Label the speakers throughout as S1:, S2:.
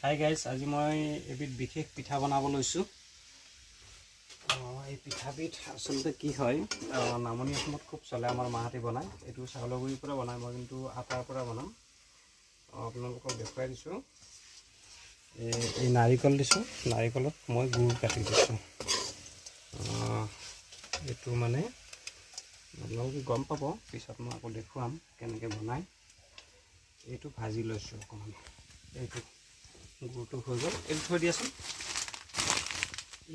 S1: Hi guys, আজি মই এবিধ বিশেষ পিঠা বনাব লৈছোঁ। এই পিঠাবিধ আচলতে কি হয়, নামনি অসমত খুব চলে, আমাৰ মাহঁতে বনায়। এইটো চাউলৰ গুড়িৰ পৰা বনায়, মই কিন্তু আটাৰ পৰা বনাম। আপোনালোকক দেখুৱাই দিছোঁ। এই নাৰিকল দিছোঁ, নাৰিকলত মই গুড় কাটি দিছোঁ। এইটো মানে আপোনালোকে গম পাব পিছত, মই আকৌ দেখুৱাম কেনেকৈ বনায়। এইটো ভাজি লৈছোঁ অকণমান। এইটো গুড়টো হৈ গ'ল, এইটো থৈ দিয়াচোন।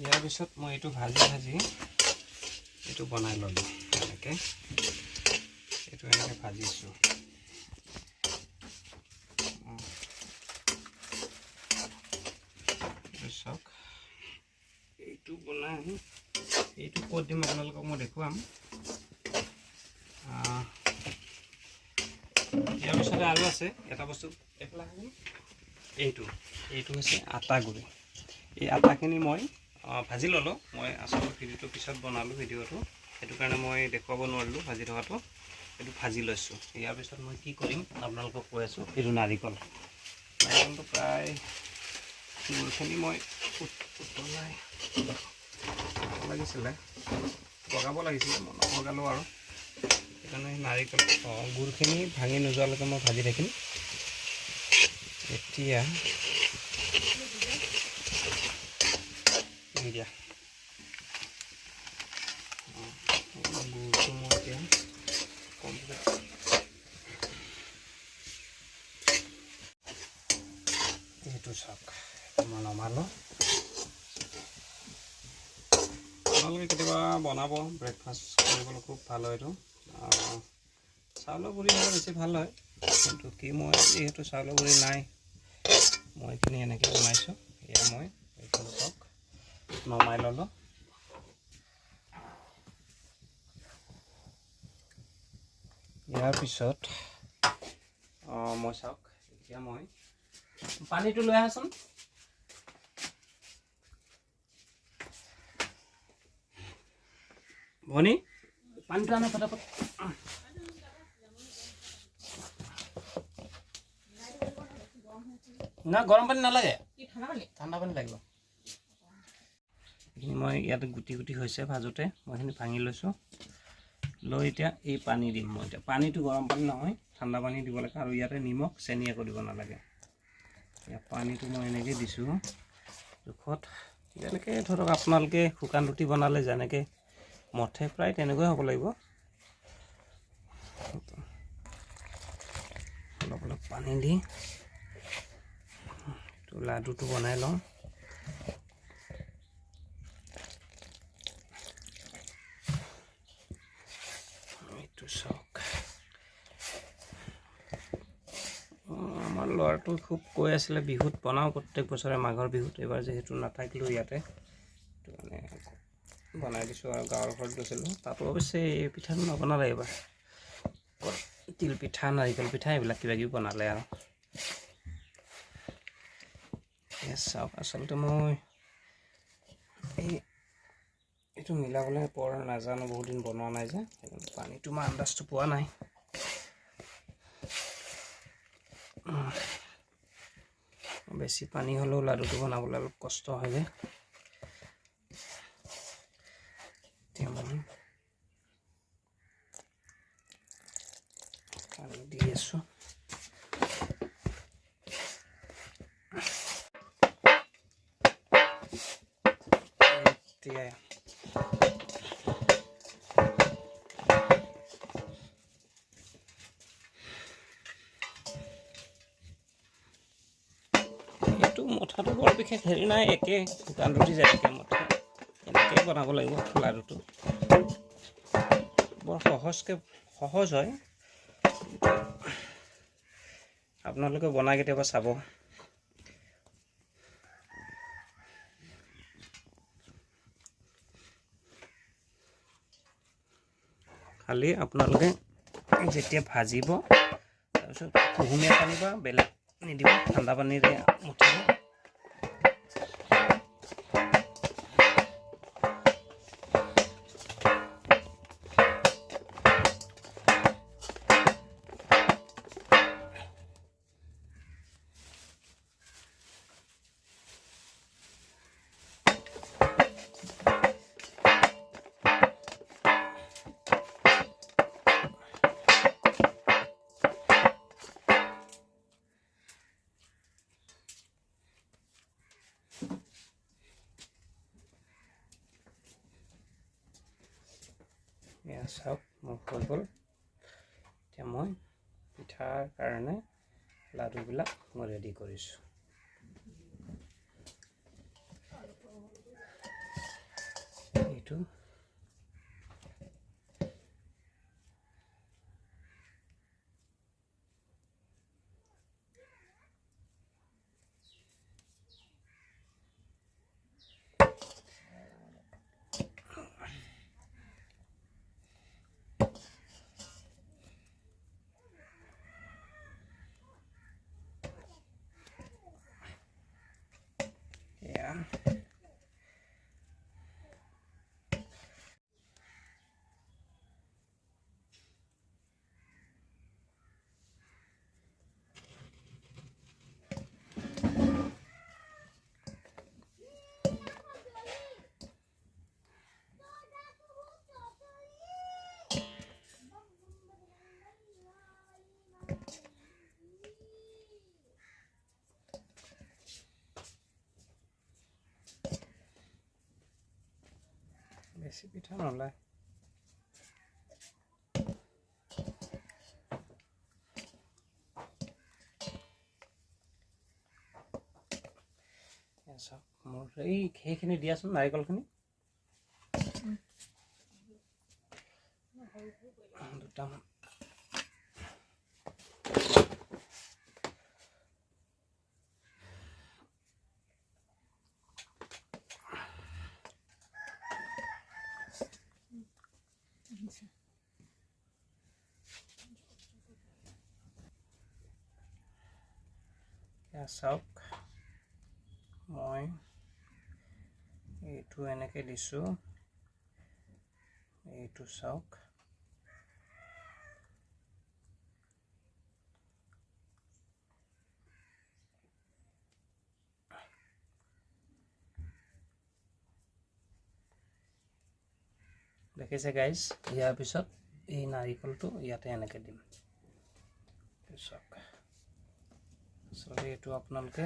S1: ইয়াৰ পিছত মই এইটো ভাজি ভাজি এইটো বনাই ল'লোঁ। এনেকৈ এইটো এনেকৈ ভাজিছোঁ। চাওক, এইটো বনাই এইটো ক'ত দিম আপোনালোকক মই দেখুৱাম। ইয়াৰ পিছতে আৰু আছে এটা বস্তু, এইফালে এইটো এইটো হৈছে আটা গুড়ি। এই আটাখিনি মই ভাজি ল'লোঁ। মই আচলতে ভিডিঅ'টো পিছত বনালোঁ ভিডিঅ'টো, সেইটো কাৰণে মই দেখুৱাব নোৱাৰিলোঁ ভাজি থকাটো। এইটো ভাজি লৈছোঁ। ইয়াৰ পিছত মই কি কৰিম আপোনালোকক কৈ আছোঁ। এইটো নাৰিকল, নাৰিকলটো প্ৰায় গুড়খিনি মই উতলাই লাগিছিলে, পগাব লাগিছিলে, মই নপগালোঁ আৰু সেইকাৰণে নাৰিকল গুড়খিনি ভাঙি নোযোৱালৈকে মই ভাজি থাকিম। এতিয়া দিয়া গুড়টো মই এতিয়া কমপ্লিট। এইটো চাওক, মই নমালোঁ। আপোনালোকে কেতিয়াবা বনাব, ব্ৰেকফাষ্ট কৰিবলৈ খুব ভাল হয়। এইটো চাউলৰ গুড়ি হ'লে বেছি ভাল হয়, কিন্তু কি মই যিহেতু চাউলৰ গুড়ি নাই, মই এইখিনি এনেকৈ বনাইছোঁ। এয়া মই এইখন চাওক নমাই ল'লোঁ। ইয়াৰ পিছত মই চাওক, এতিয়া মই পানীটো লৈ আহাচোন। ভনী, পানীটো আনা ফটাফট। না, গৰম পানী নালাগে, ঠাণ্ডা পানী লাগিব। এইখিনি মই ইয়াতে গুটি গুটি হৈছে ভাজোঁতে, মই এইখিনি ভাঙি লৈছোঁ। লৈ এতিয়া এই পানী দিম মই। এতিয়া পানীটো গৰম পানী নহয়, ঠাণ্ডা পানী দিব লাগে। আৰু ইয়াতে নিমখ চেনি একো দিব নালাগে। ইয়াত পানীটো মই এনেকৈ দিছোঁ জোখত, যেনেকৈ ধৰক আপোনালোকে শুকান ৰুটি বনালে যেনেকৈ মঠে প্ৰায় তেনেকুৱাই হ'ব লাগিব। অলপ অলপ পানী দি লাডুটো বনাই লওঁ। এইটো চাওক, আমাৰ ল'ৰাটো খুব কৈ আছিলে বিহুত বনাওঁ প্ৰত্যেক বছৰে মাঘৰ বিহুত। এইবাৰ যিহেতু নাথাকিলোঁ ইয়াতে, সেইটো কাৰণে বনাই দিছোঁ। আৰু গাঁৱৰ ঘৰত গৈছিলোঁ, তাতো অৱশ্যে এই পিঠাটো নবনালে এইবাৰ। তিল পিঠা, নাৰিকল পিঠা এইবিলাক কিবা কিবি বনালে। আৰু চাওক, আচলতে মই এই এইটো মিলাবলৈ বৰ নাজানো, বহুত দিন বনোৱা নাই যে, সেইকাৰণে পানীটো মই আন্দাজটো পোৱা নাই। বেছি পানী হ'লেও লাডুটো বনাবলৈ অলপ কষ্ট হয় যে। এতিয়া মই পানী দি আছোঁ। এতিয়া এইটো মঠাটো বৰ বিশেষ হেৰি নাই, একে শুকান ৰুটি যেনেকৈ মঠা এনেকৈয়ে বনাব লাগিব। লাডুটো বৰ সহজকৈ সহজ হয়, আপোনালোকে বনাই কেতিয়াবা চাব। খালি আপোনালোকে যেতিয়া ভাজিব তাৰপিছত কুহুমীয়া পানী বা বেলেগ নিদিব, ঠাণ্ডা পানীৰে মুঠিব। এয়া চাওক মোৰ হৈ গ'ল। এতিয়া মই পিঠাৰ কাৰণে লাডুবিলাক মই ৰেডি কৰিছোঁ। এইটো বেছি পিঠা নোলায়। চাওক মোৰ এই সেইখিনি দিয়াচোন নাৰিকলখিনি দুটামান। চাওক মই এইটো এনেকৈ দিছোঁ, এইটো চাওক দেখিছে গাইজ। ইয়াৰ পিছত এই নাৰিকলটো ইয়াতে এনেকৈ দিম। চাওক আচলতে এইটো আপোনালোকে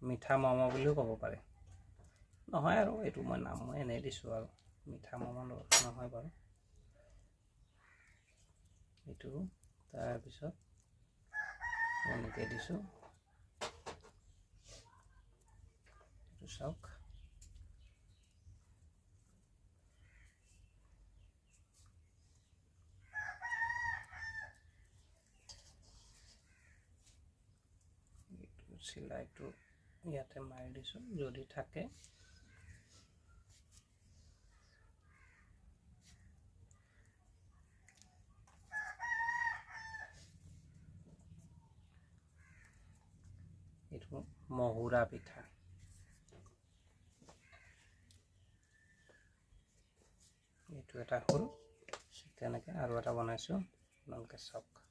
S1: মিঠা মম' বুলিও ক'ব পাৰে, নহয় আৰু এইটো মই নাম মই এনেই দিছোঁ আৰু, মিঠা মম' নহয় বাৰু এইটো। তাৰপিছত এনেকৈ দিছোঁ, এইটো চাওক। চিলাইটো ইয়াতে মাৰি দিছোঁ যদি থাকে। এইটো মহুৰা পিঠা। এইটো এটা হ'ল, তেনেকৈ আৰু এটা বনাইছোঁ, আপোনালোকে চাওক।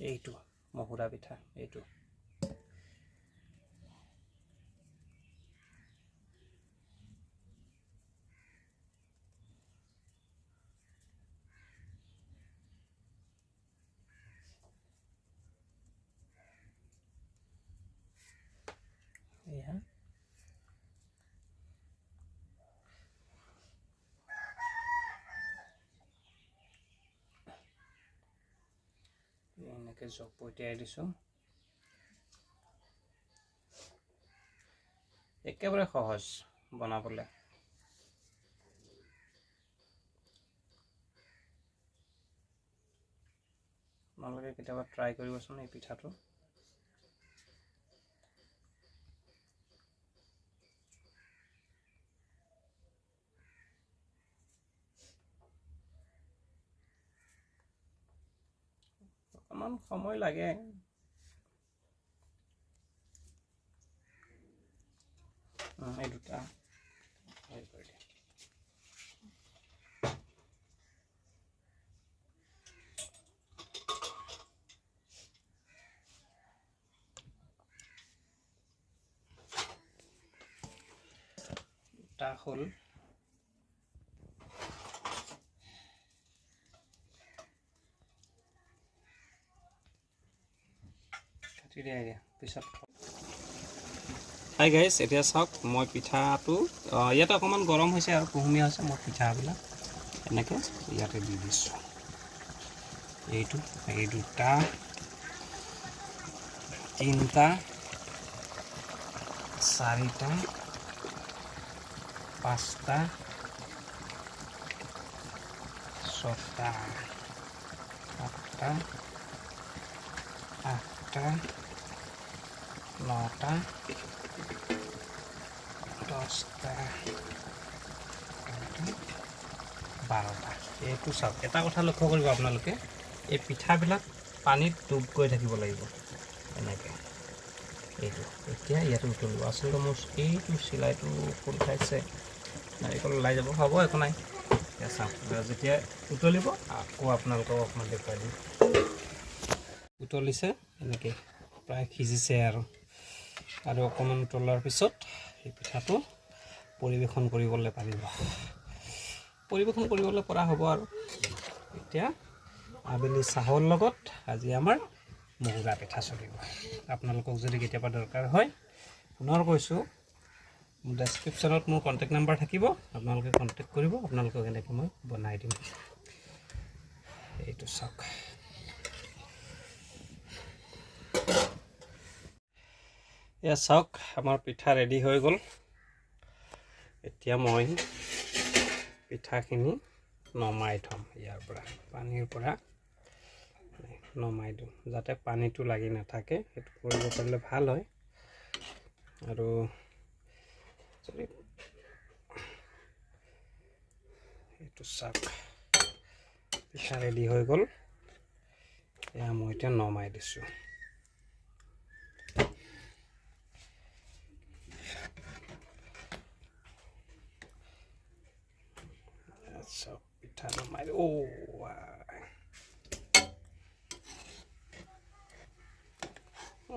S1: এইটো মহুৰা পিঠা, এইটো এয়া। এনেকৈ জপটিয়াই দিছোঁ, একেবাৰে সহজ বনাবলৈ। আপোনালোকে কেতিয়াবা ট্ৰাই কৰিবচোন এই পিঠাটো। অকণমান সময় লাগে। এই দুটা কৰি দিয়ে। দুটা হ'ল। দিয়া দিয়া পিছত। হাই গাইজ, এতিয়া চাওক মই পিঠাটো ইয়াতে অকণমান গৰম হৈছে আৰু কুহুমীয়া হৈছে। মই পিঠাবিলাক এনেকৈ ইয়াতে দি দিছোঁ। এইটো, এই দুটা, তিনিটা, চাৰিটা, পাঁচটা, ছটা, সাতটা, আঠটা, নটা, 10টা, 12টা। এইটো চাওক, এটা কথা লক্ষ্য কৰিব আপোনালোকে, এই পিঠাবিলাক পানীত ডুব গৈ থাকিব লাগিব এনেকৈ। এইটো এতিয়া ইয়াতে উতলিব। আচলতে মোৰ এইটো চিলাইটো খোল খাইছে, নাৰিকল ওলাই যাব, হ'ব একো নাই। এতিয়া চাওক, যেতিয়া উতলিব আকৌ আপোনালোকক অকণমান দেখুৱাই দিম। উতলিছে এনেকৈ, প্ৰায় সিজিছে আৰু। আৰু অকণমান উতলাৰ পিছত এই পিঠাটো পৰিৱেশন কৰিবলৈ পাৰিব, পৰিৱেশন কৰিবলৈ পৰা হ'ব আৰু। এতিয়া আবেলি চাহৰ লগত আজি আমাৰ মহুৰা পিঠা চলিব। আপোনালোকক যদি কেতিয়াবা দৰকাৰ হয়, পুনৰ কৈছোঁ, ডেছক্ৰিপশ্যনত মোৰ কণ্টেক্ট নাম্বাৰ থাকিব, আপোনালোকে কণ্টেক্ট কৰিব, আপোনালোকক এনেকৈ মই বনাই দিম। এইটো চাওক, এয়া চাওক, আমাৰ পিঠা ৰেডি হৈ গ'ল। এতিয়া মই পিঠাখিনি নমাই থ'ম ইয়াৰ পৰা, পানীৰ পৰা নমাই দিওঁ, যাতে পানীটো লাগি নাথাকে। সেইটো কৰিব পাৰিলে ভাল হয়। আৰু যদি এইটো চাওক, পিঠা ৰেডি হৈ গ'ল। এয়া মই এতিয়া নমাই দিছোঁ। চাওক, পিঠা নমাই, অ'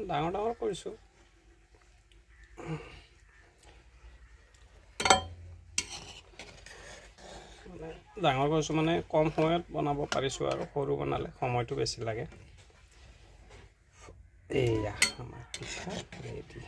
S1: ডাঙৰ ডাঙৰ কৰিছোঁ। মানে ডাঙৰ কৰিছোঁ মানে কম সময়ত বনাব পাৰিছোঁ, আৰু সৰু বনালে সময়টো বেছি লাগে। এয়া আমাৰ পিঠা ৰেডি।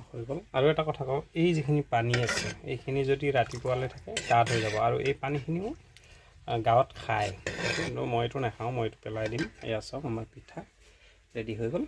S1: হৈ গ'ল। আৰু এটা কথা কওঁ, এই যিখিনি পানী আছে এইখিনি যদি ৰাতিপুৱালৈ থাকে ডাঠ হৈ যাব, আৰু এই পানীখিনিও গাঁৱত খায়, কিন্তু মইতো নাখাওঁ, মইতো পেলাই দিম। এয়া চাওক, আমাৰ পিঠা ৰেডি হৈ গ'ল।